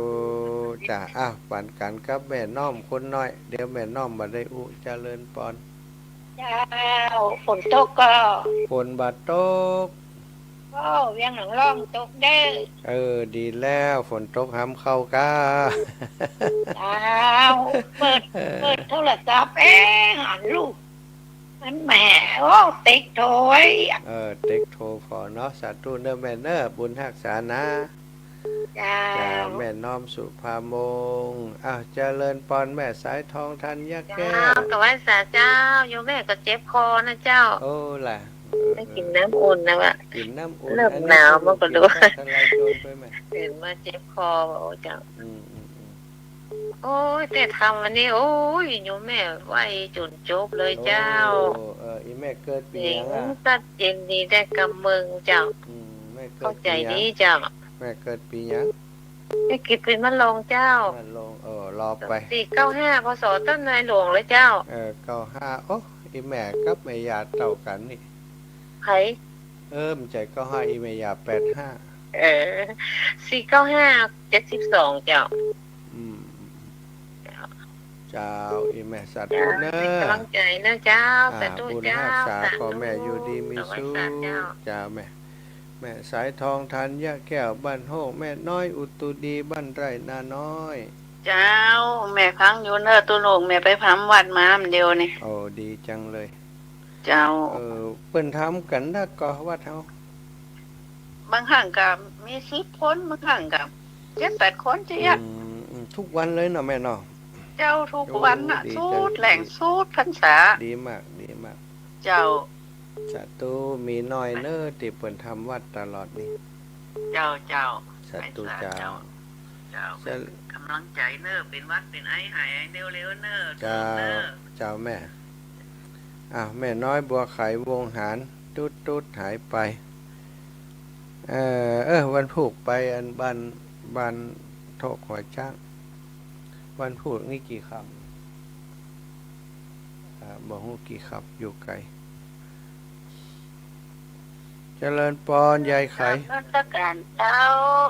จ้ะ อ้าว ปั๋นกั๋นกับแม่น้อมคนน้อย เดี๋ยวแม่น้อมบ่ได้อู้ เจริญปอน เจ้า ฝนตกก่อ ฝนบ่ตก โอ้ เวียงหนองล่องตกเด้อ เออ ดีแล้ว ฝนตกหามเข้าก้า เจ้า เปิด เออ เปิดโทรศัพท์ เอ๊ะ หันลูก มันแหม โอ้ เต๊กโทย เออ เต๊กโทพอเนาะ สาธุเนอะแม่เนอะ บุญฮักษานะ เจ้า เจ้า แม่น้อมสุภามง อ้าว เจริญปอนแม่สายทองธัญญาแก้ว เจ้า ถวายสาเจ้า โยมแม่ก็เจ็บคอนะเจ้า โอ้ล่ะ ได้กิ๋นน้ำอุ่นนะวะ กิ๋นน้ำอุ่น เริ่มหนาว อันนี้ มันก็ สมุนไพร ดู ฟ้าทะลายโจรไปแม่ ตื่นมาเจ็บคอ โอ้เจ้า อืม อืม อืม โอ้ย แต่ทำอันนี้ โอ้ย โยมแม่ไหว้จ๋นจบเลยเจ้า โอ้ เออ อีแม่เกิดปี๋หยังอะ สัตว์เย็นดีได้กำเมืองเจ้า อืม แม่เกิดปี๋หยัง เข้าใจ๋ดีเจ้า แม่เกิดปี๋หยัง แม่เกิดปี๋มะโรงเจ้า มะโรง เออ รอไป สี่เก้าห้า พ.ศ. ต้นในหลวงเลยเจ้า เออ เก้าห้า โอ้ อีแม่กับแม่ย่าเต้ากั๋นนี่ ใผ เออ บ่ใจ้ เก้าห้า อีแม่ย่า แปดห้า เออ สี่เก้าห้า เจ็ดสิบสอง เจ้า อืม เจ้า เจ้า อีแม่สาธุเน้อ เจ้า ให้ก๋ำลังใจ๋เน้อเจ้า อ่า สาธุ บุญฮักษา เจ้า สาธุ ขอแม่อยู่ดีมีสุข ถวายสาเจ้า เจ้าแม่ แม่สายทองธัญญาแก้ว บ้านโฮก แม่น้อยอุตุดี บ้านไร่นาน้อย เจ้า แม่ฟังอยู่เน้อ ตุ๊ลูกแม่ไปทำวัดมาเมื่อเดียวนี่ โอ้ ดีจังเลย เจ้า เออ เปิ้นทำกั๋นนักก่อวัดเฮา บางครั้งก็มีสิบคน บางครั้งก็เจ็ดแปดคนเจ้า อืม อืม ทุกวันเลยเนาะแม่เนาะ เจ้า ทุกวันน่ะ โอ้ ดีจัง สุดแหล่ง ดี สุดพรรษา ดีมาก ดีมาก เจ้า สาธุ มีน้อยเน้อ ตี้เปิ้นทำวัดตลอดนี่ เจ้า เจ้า สาธุเจ้า เจ้า เจ้า เปิ้นก๋ำลังใจ๋เน้อ เป๋นหวัดเป๋นไอหายเร็วๆ เน้อ เจ้า เจ้าแม่ อ้าว แม่น้อยบัวไข วงหาร ตุ๊ดตุ๊ดหายไป เออ เออ วันพูกไปอันบ้าน บ้านโทกหัวจ๊าง วันพูกนี่กี่ค่ำ อ่า บ่ฮู้กี่ค่ำ อยู่ไก๋ เจริญปอน ยายไข นมัสก๋านเจ้า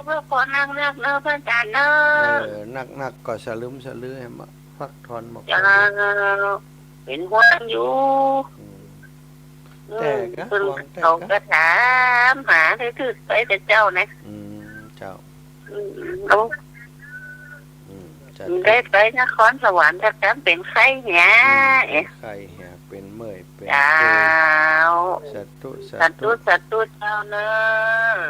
เออ ปอนนักๆ เน้อ พระอาจ๋ารย์เน้อ เออ นักๆ ก็สลึมสลือ หื้อมาพักผ่อน มา เจ้า เป๋นห่วงอยู่ อืม อืม แต่ก็ เปิ้น ห่วงแต่ก็ เขาก็ถามหาได้ถืกไปแต่เจ้านะ อืม เจ้า อืม เอา อืม เจ้า ได้ไปนครสวรรค์สักครั้ง เป๋นไข้เหีย อืม เป๋นไข้เหีย เป๋นเมื่อย เป๋น เจ้า ปวด สาธุ สาธุ สาธุ สาธุเจ้าเน้อ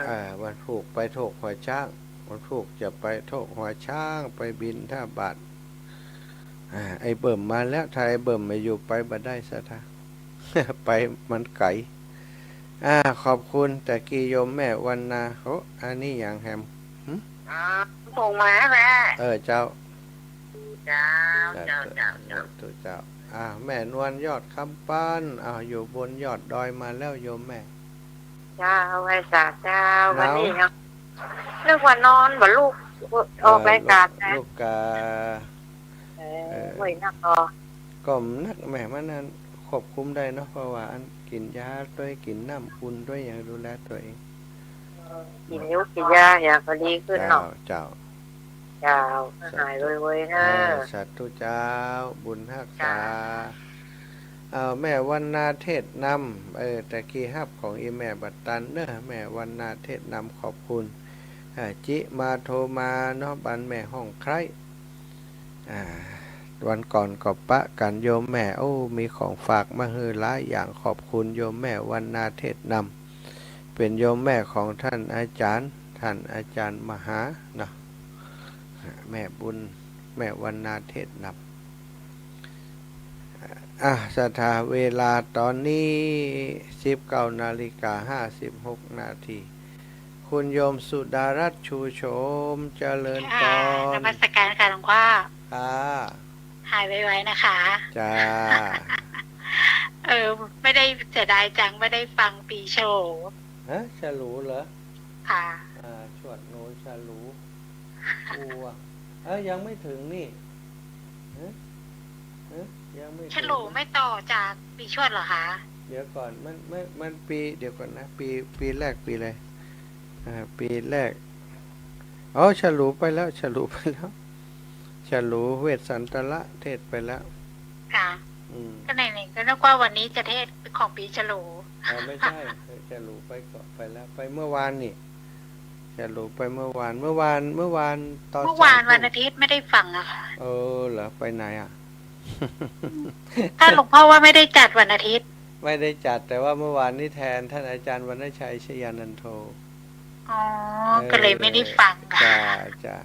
อ่า วันพูกไปโทกหัวจ๊าง วันพูกจะไปโทกหัวจ๊าง ไปบิณฑบาต อ่า ไอ้เบิ่มมาแล้ว ถ้าไอ้เบิ่มบ่อยู่ไปบ่ได้ศรัทธา ไปมันไก๋ อ่า ขอบคุณ ตะกี้โยมแม่วรรณา โอ้ อันนี้หยังแหม หึ อ๋อ ส่งมาแล้ว เออ เจ้า เจ้า เจ้า เจ้า สาธุเจ้า อ่า แม่นวลยอดคำปัน อ้าว อยู่บนยอดดอยมาแล้วโยมแม่ เจ้า ไหว้สาเจ้า หนาว วันนี้เนาะ นึกว่านอนบ่ลูก ออกรายก๋านนะ เออ ลูกกา เออ เออ เมื่อยนักอ่อ ก็นักแหม มันนั่นควบคุมได้เนาะ เพราะว่าอันกิ๋นยาตวย กิ๋นน้ำอุ่นตวย อย่างดูแลตั๋วเอง เออ กิ๋นยูกิ๋นยาอย่างก็ดีขึ้นเนาะ เจ้า เจ้า เจ้า สาธุ หายไวๆ เน้อ เออ สาธุเจ้า บุญฮักษา เจ้า เอา แม่วรรณาเทศนำ เออ ตะกี้ฮับของอีแม่บ่ตันเน้อ แม่วรรณาเทศนำ ขอบคุณ อ่า จิมาโทรมาเนาะ บ้านแม่ห้องไคร้ อ่า วันก่อนก็ปะกั๋นโยมแม่ โอ้ มีของฝากมาหื้อหลายอย่าง ขอบคุณโยมแม่วรรณาเทศนำ เป๋นโยมแม่ของท่านอาจ๋ารย์ ท่านอาจ๋ารย์มหาเนาะ แม่บุญ แม่วรรณาเทศนำ อ่ะ ศรัทธา เวลาต๋อนนี้ สิบเก้านาฬิกาห้าสิบหกนาที คุณโยมสุดารัตน์ชูโฉม เจริญปอน ค่ะ นมัสการค่ะหลวงพ่อ ค่ะ หายไวๆ นะคะ จ้า เออ ไม่ได้ เสียดายจัง ไม่ได้ฟังปี๋ฉลู ฮะ ฉลูเหรอ ค่ะ อ่า ชวดโนฉลู อัว เอ้ย ยังไม่ถึงนี่ ฮะ ฮะ ยังไม่ถึง ฉลูไม่ต่อจากปี๋ชวดเหรอคะ เดี๋ยวก่อน มัน มัน มันปี๋ เดี๋ยวก่อนนะ ปี๋ ปี๋แรกปี๋อะไร อ่า ปี๋แรก อ๋อ ฉลูไปแล้ว ฉลูไปแล้ว ฉลูเวสสันตระเทศน์ไปแล้ว ค่ะ อืม ก็ไหนๆ ก็นึกว่าวันนี้จะเทศน์ของปี๋ฉลู อ๋อ ไม่ใช่ ฉลูไปก่อน ไปแล้ว ไปเมื่อวานนี่ ฉลูไปเมื่อวาน เมื่อวาน เมื่อวานตอน เมื่อวาน สามทุ่ม วันอาทิตย์ไม่ได้ฟังอะค่ะ เออ เหรอ ไปไหนอะ ก็หลวงพ่อว่าไม่ได้จัดวันอาทิตย์ ไม่ได้จัด แต่ว่าเมื่อวานนี้แทนท่านอาจารย์วรรณชัย ชยานันโท อ๋อ เออ ก็เลยไม่ได้ฟัง จ้า จ้า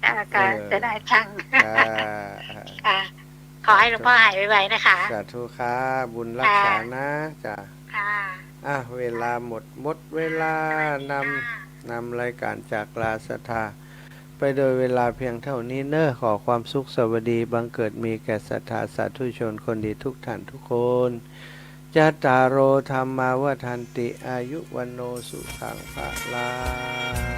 ค่ะ ค่ะ เออ เสียดายจัง จ้า ค่ะ ขอให้หลวงพ่อหายไวๆ นะคะ สาธุค่ะ บุญรักษานะ ค่ะ จ้า ค่ะ อ่ะ เวลาหมด หมดเวลา ค่ะ สวัสดีค่ะ นำ นำรายการจากลาศรัทธา ไปโดยเวลาเพียงเท่านี้เนอะ ขอความสุขสวัสดีบังเกิดมีแก่ศรัทธาสาธุชนคนดีทุกท่านทุกคน จัตตาโร ธัมมา วัฑฒันติ อายุ วัณโณ สุขัง พลัง